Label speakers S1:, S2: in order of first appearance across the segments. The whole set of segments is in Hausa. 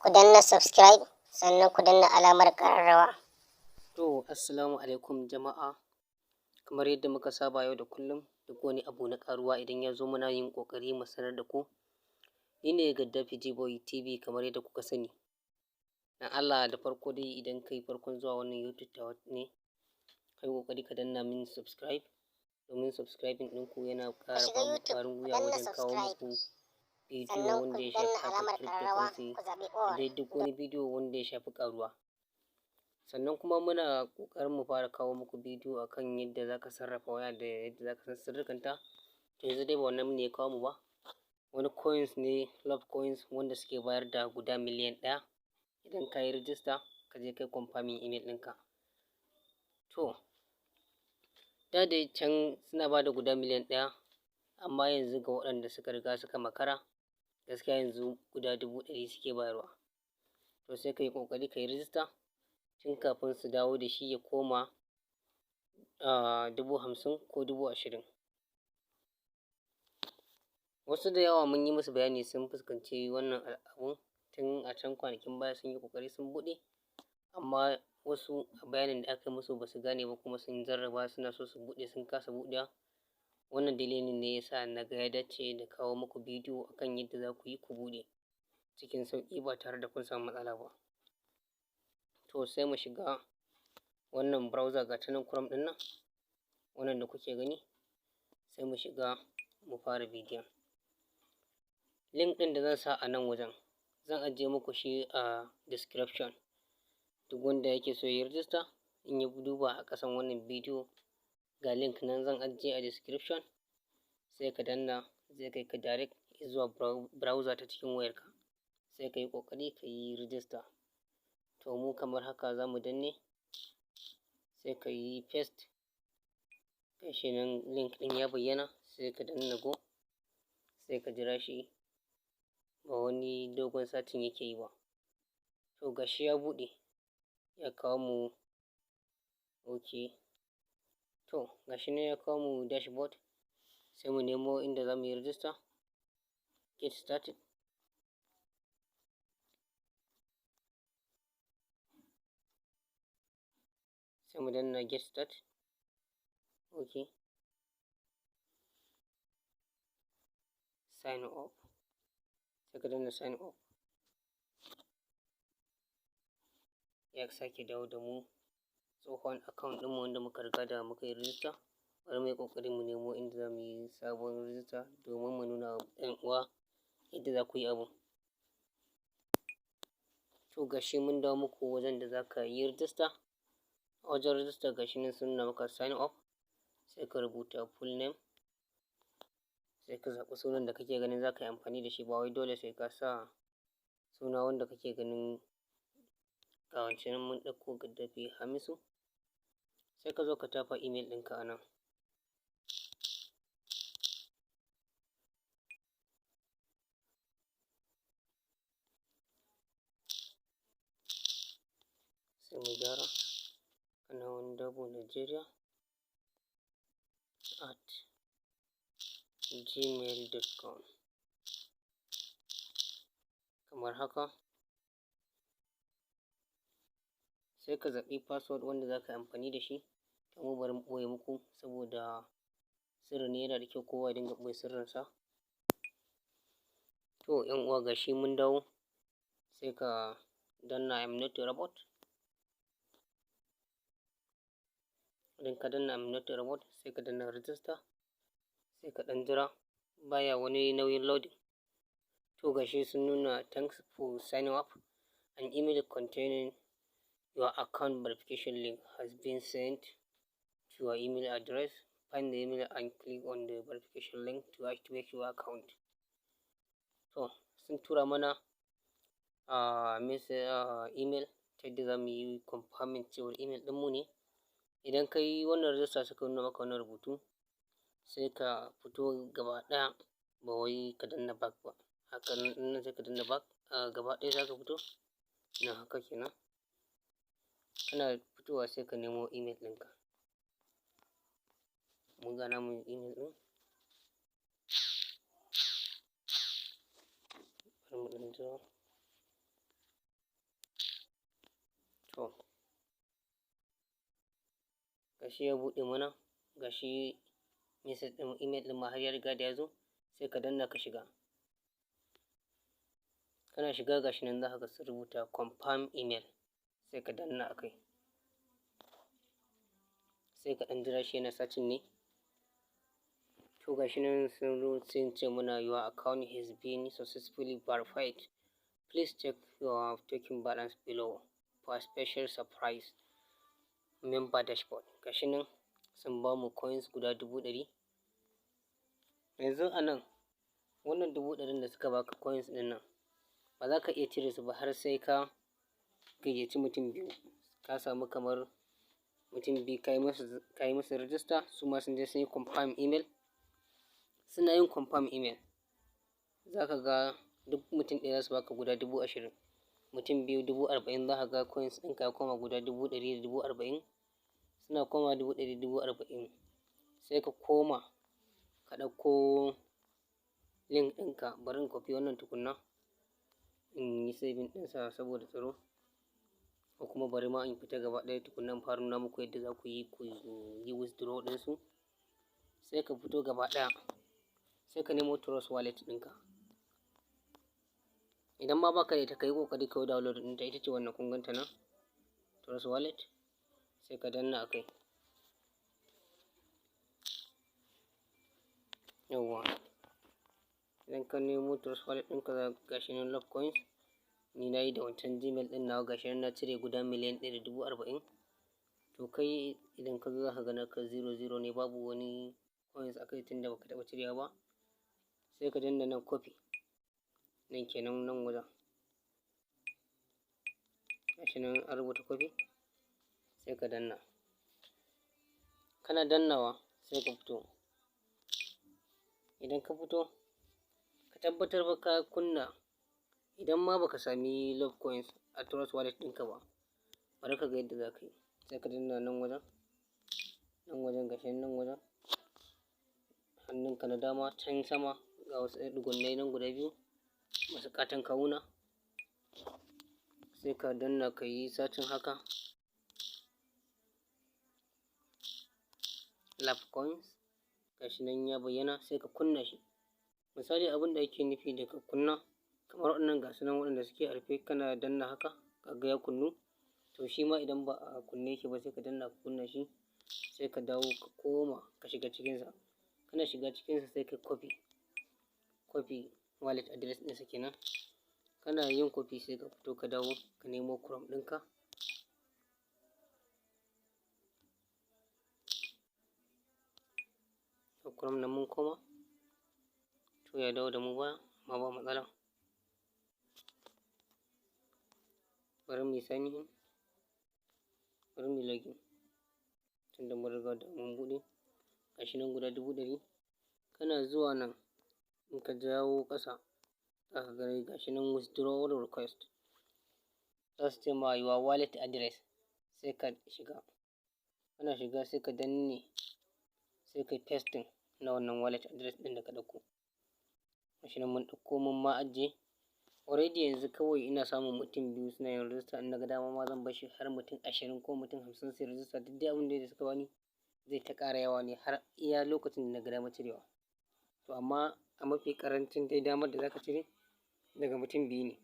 S1: Ku danna subscribe, sannan ku danna alamar ƙararrawa.
S2: To, assalamu alaikum jama'a. Kamar yadda muka saba yau da kullum, duk wani abu na ƙaruwa idan ya zo, muna yin ƙoƙari mu sanar da ku. Ni ne Gaddafi G-Boy TV kamar yadda kuka sani. Dan Allah, da farko dai, idan kai farkon zuwa wannan YouTube tawa ne, ka yi ƙoƙari ka danna min subscribe, domin subscribing ɗinku yana ƙara
S1: Shiga
S2: ba mu
S1: YouTube,
S2: ƙwarin
S1: ku
S2: gwiwa
S1: danna
S2: wajen kawo
S1: subscribe,
S2: muku bidiyo
S1: sannan ku
S2: wanda ya
S1: danna
S2: shafi harkar
S1: alamar ƙararrawa,
S2: cryptocurrency
S1: ku zaɓi
S2: da
S1: all.
S2: dai duk wani bidiyo wanda ya shafi ƙaruwa. Sannan kuma muna ƙoƙarin mu fara kawo muku bidiyo akan yadda za ka sarrafa waya da yadda za ka san sirrikanta. To, yanzu dai ba wannan ne ya kawo mu ba. Wani coins ne, Love Coins, wanda suke bayar da guda 1,000,000 idan ka yi rijista, ka je kai confirming email ɗinka. To, da dai can suna ba da guda 1,000,000, amma yanzu ga waɗanda suka riga suka makara, gaskiya yanzu guda 100,000 suke bayarwa. To, sai ka yi ƙoƙari ka yi rijista tun kafin su dawo da shi ya koma 50,000 ko 20,000. Wasu da yawa mun yi musu bayani, sun fuskanci wannan abun tun a can kwanakin baya, sun yi ƙoƙari sun buɗe, amma wasu a bayanin da aka yi musu ba su gane ba, kuma sun jarraba, suna so su buɗe, sun kasa buɗewa. Wannan dalilin ne ya sa na ga ya dace da kawo muku bidiyo akan yadda za ku yi ku buɗe cikin sauƙi ba tare da kun samu matsala ba. To, sai mu shiga wannan browser, ga ta nan Chrome ɗin nan, wannan da kuke gani, sai mu shiga mu fara bidiyon. Link ɗin da zan sa a nan wajen, zan ajiye muku shi a description. Duk wanda yake so ya yi rijista, in ya duba a ƙasan wannan bidiyo, ga link nan zan ajiye a description, sai ka danna, zai kai ka direct zuwa browser ta cikin wayarka. Sai ka yi ƙoƙari ka yi rijista. To, mu kamar haka za mu danne, sai ka yi paste. Gashi nan link ɗin ya bayyana, sai ka danna go, sai ka jira shi, ba wani dogon searching yake yi ba. To, gashi ya buɗe, ya kawo mu, okay. To, gashi nan ya kawo mu dashboard, sai mu nemo inda za mu yi rijista, get started. Sai mu danna get start. Okay. Sign up. Sai ka danna sign up. Ya sake dawo da mu tsohon account ɗinmu wanda muka riga da muka yi rijista. Bari mu yi ƙoƙari mu nemo inda za mu yi sabon rijista domin mu nuna wa 'yan uwa yadda za ku yi abun. To, gashi mun dawo muku wajen da za ka yi rijista. A wajen rijista, gashi nan sun nuna maka sign up, sai ka rubuta full name, sai ka zaɓi sunan da kake ganin za ka yi amfani da shi, ba wai dole sai ka sa suna wanda kake ganin. Ga wancan nan mun ɗauko, Gaddafi Hamisu. Sai ka zo ka tafa email ɗinka a nan. Sai mu gyara. Kanon Dabo Nigeria @gmail.com kamar haka. Sai ka zaɓi password wanda za ka yi amfani da shi. To, mu bari mu ɓoye muku saboda sirri ne, yana da kyau kowa ya dinga ɓoye sirrinsa. To, 'yan uwa, gashi mun dawo, sai ka danna "I'm not a robot". Idan ka danna "I'm not a robot", sai ka danna register, sai ka ɗan jira, baya wani nauyin loading. To, gashi sun nuna "Thanks for signing up. An email containing your account verification link has been sent to your email address. Find the email and click on the verification link to activate your account." To, sun tura mana email ta yadda za mu yi confirming cewar email ɗinmu ne. Idan ka yi wannan register, suka nuna maka wannan rubutu, sai ka fito gaba ɗaya, ba wai ka danna back ba. Haka nan sai ka danna back, gaba ɗaya za ka fito. Nan haka kenan. Kana fitowa, sai ka nemo email ɗinka. Mun ga namu email ɗin. Bari mu ɗan jira. To, gashi ya buɗe mana, gashi message ɗin email ɗin ma har ya riga da ya zo. Sai ka danna ka shiga. Kana shiga, gashi nan za ka ga sun rubuta "confirm email", sai ka danna a kai. Sai ka ɗan jira shi, yana searching ne. To, gashi nan sun ce mana, "Your account has been successfully verified. Please check your token balance below for a special surprise member dashboard." Gashi nan sun ba mu coins guda 100,000. Yanzu a nan, wannan 100,000n da suka baka coins ɗin nan, ba za ka iya cire su ba har sai ka gayyaci mutum biyu. Ka samu kamar mutum biyu, ka yi musu register, su ma sun je sun yi confirm email. Suna yin confirm email, za ka ga duk mutum ɗaya za su baka guda 20,000. Mutum biyu 40,000. Za ka ga coins ɗinka ya koma guda 140,000. Suna koma 140,000, sai ka koma ka ɗauko link ɗinka. Bari in copy wannan tukunna, in yi saving ɗinsa saboda tsaro, ko kuma bari ma in fita gaba ɗaya tukunna, in fara nuna muku yadda za ku yi ku yi withdraw ɗinsu. Sai ka fito gaba ɗaya, sai ka nemo Trust Wallet ɗinka. Idan ma baka da ita, ka yi ƙoƙari ka yi download ɗinta. Ita ce wannan, kun ganta nan, Trust Wallet. Sai ka danna a kai. Yawwa, idan ka nemo Trust Wallet ɗinka, ga shi nan Love Coins. Ni na yi da wancan Gmail ɗin nawa, gashi nan na cire guda 1,140,000. To, kai idan ka zo, za ka ga naka zero zero ne, babu wani coins a kai tunda baka taɓa cirewa ba. Sai ka danna nan copy, nan kenan, nan wajen, gashi nan an rubuta copy, sai ka danna. Kana dannawa, sai ka fito. Idan ka fito, ka tabbatar fa ka kunna. Idan ma baka sami Love Coins a Trust Wallet ɗinka ba, bari ka ga yadda za ka yi. Sai ka danna nan wajen, nan wajen, gashi nan wajen, hannunka na dama can sama, ga wasu ɗan ɗigonai nan guda biyu masu ƙaton kawuna. Sai ka danna, ka yi searching haka, Love Coins. Gashi nan ya bayyana, sai ka kunna shi. Misali, abin da ake nufi da ka kunna, kamar waɗannan gasu nan waɗanda suke a rufe, kana danna haka, kaga ya kunnu. To, shi ma idan ba a kunne yake ba, sai ka danna ka kunna shi. Sai ka dawo ka koma ka shiga cikinsa. Kana shiga cikinsa, sai ka copy, copy wallet address ɗinsa kenan. Kana yin copy, sai ka fito, ka dawo ka nemo Chrome ɗinka. To, Chrome nan mun koma. To, ya dawo da mu baya, amma ba matsala. Bari mu yi sign in, bari mu yi login tunda mun riga da mun buɗe. Gashi nan guda 100,000. Kana zuwa nan, in ka jawo ƙasa, za ka ga gashi nan withdrawal request. Za su ce ma, "Your wallet address". Sai ka shiga. Kana shiga, sai ka danne, sai ka pasting na wannan wallet address ɗin da ka ɗauko. Gashi nan mun ɗauko, mun ma ajiye already. Yanzu kawai ina samun mutum biyu suna yin register. In naga dama ma, zan barshi har mutum 20 ko mutum 50 su yi register. Duk dai abin da suka bani zai ta ƙara yawa ne har iya lokacin da na ga damar cirewa. To, amma a mafi ƙarancin dai damar da zaka cire, daga mutum biyu ne.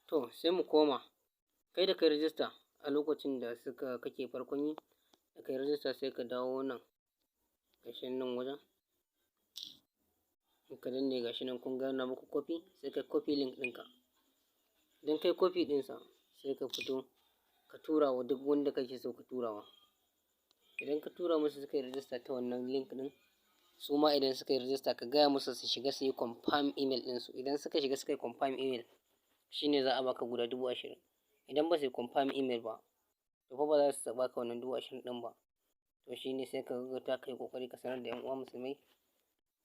S2: To, sai mu koma. Kai da kai register a lokacin da suka kake farkon yi, da kai register, sai ka dawo nan, gashi nan wajen. In ka danne, gashi nan kun ga na muku copy, sai ka copy link ɗinka. Idan kai copy ɗinsa, sai ka fito ka tura wa duk wanda kake so ka turawa. Idan ka tura musu, suka yi register ta wannan link ɗin, su ma idan suka yi register, ka gaya musu su shiga su yi confirm email ɗinsu. Idan suka shiga suka yi confirm email, shine za a baka guda 20,000. Idan ba su yi confirm email ba, to fa ba za su baka wannan 20,000 ɗin ba. To, shine sai ka gaggauta ka yi ƙoƙari ka sanar da 'yan uwa musulmai,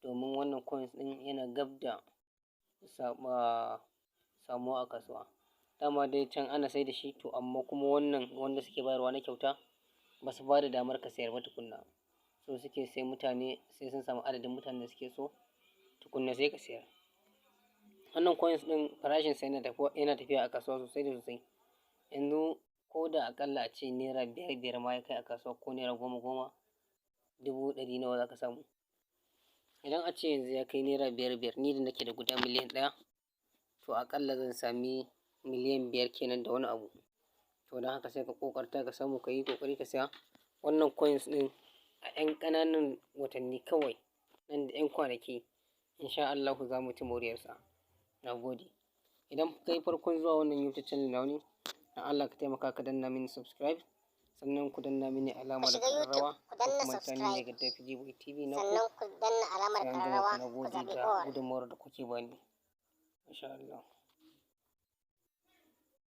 S2: domin wannan coins ɗin yana gab da samuwa a kasuwa. Dama dai can ana sai da shi, to amma kuma wannan wanda suke bayarwa na kyauta, ba su ba da damar ka sayar ba tukunna. So suke sai mutane sai sun samu adadin mutanen da suke so tukunna, sai ka sayar. Wannan coins ɗin farashinsa yana tafiya a kasuwa sosai da sosai. Yanzu ko da aƙalla a ce naira biyar biyar ma ya kai a kasuwa, ko naira goma goma, 100,000 nawa za ka samu? Idan a ce yanzu ya kai naira biyar biyar, ni da nake da guda 1,000,000, to aƙalla zan sami 5,000,000 kenan da wani abu. To don haka sai ka ƙoƙarta ka samu, ka yi ƙoƙari ka saya wannan coins ɗin a 'yan ƙananan watanni kawai, nan da 'yan kwanaki, insha Allahu za mu ci moriyarsa. Na gode. Idan kai farkon zuwa wannan YouTube channel nawa ne, don Allah ka taimaka ka danna mini subscribe, sannan ku danna mini
S1: Ku
S2: alamar
S1: shiga YouTube,
S2: ƙararrawa.
S1: ku danna
S2: Ku manta ni ne
S1: subscribe,
S2: Gaddafi Jiboy TV na ku.
S1: Sannan ku danna alamar
S2: Sai an jima
S1: ƙararrawa,
S2: ku. Na
S1: ku
S2: gode
S1: zaɓi
S2: da
S1: all.
S2: gudunmawar da kuke bani. Insha Allah.